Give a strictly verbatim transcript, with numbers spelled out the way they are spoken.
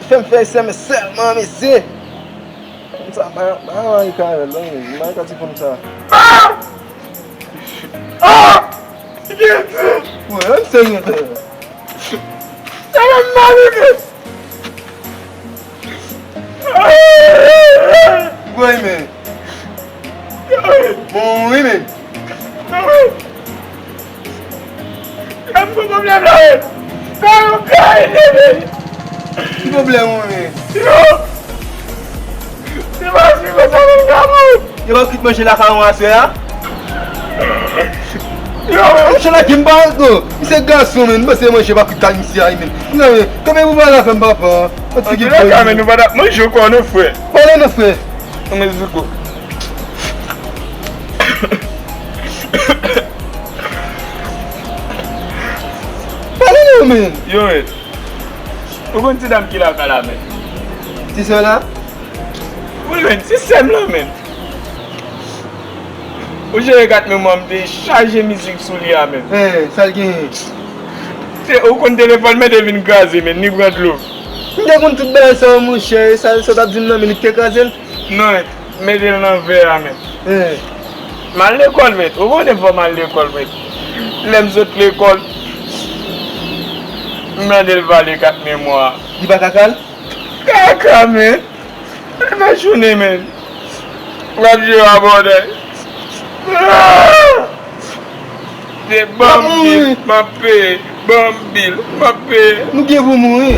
Fè m fè sè men sèlman, mesye. Konn sa, ba, ba, ba, Karèl, non, men, ba, ka ti konn sa. Ah! Ah! Mwen, an serye, frè. Sa va m malere. Woy, men. Bon, wi, men. Gade pwoblèm la, men. Sa yo kare, men. Ki pwoblèm ou, men? Yo! Se pa si konsa, men, gade. Yo pa kit manje lakay ou aswè a? Yo, men. Manje la, gen pa do. Misye gason, men. Misye manje pa kit kay misye a, men. Non, men. Kòman ou pa la fè m, papa? An tou ka, men, nou pa t ap manje ankò, non, frè. Pale non, frè. Nan men zouko. Pale non, men. Yo, men. Ou konn ti dam ki lakay la, men? Ti sè la? Wi, men, ti sè m lan, men. Ou jere kat memwa m te chaje mizik sou li a, men. Eh, sa l genyen? Se, ou konn telefòn mwen te vin kraze, men, li pran dlo. M te konn tout bagay sa yo, monchè, e sa, sa w t ap di m nan, men li te kraze l. Non, mete l nan vè a, men. Eh. M al lekòl, men. Ou konnen fò m al lekòl, men. Lè m sot lekòl, m tande l pale kat memwa. Li pa ka kal? Kaka, men. Li fè jounen, men. W ap jwe a bòdèy. Ah! Se ban m bil, m ap peye. Ban m bil, m ap peye. Nou gen pou mouri.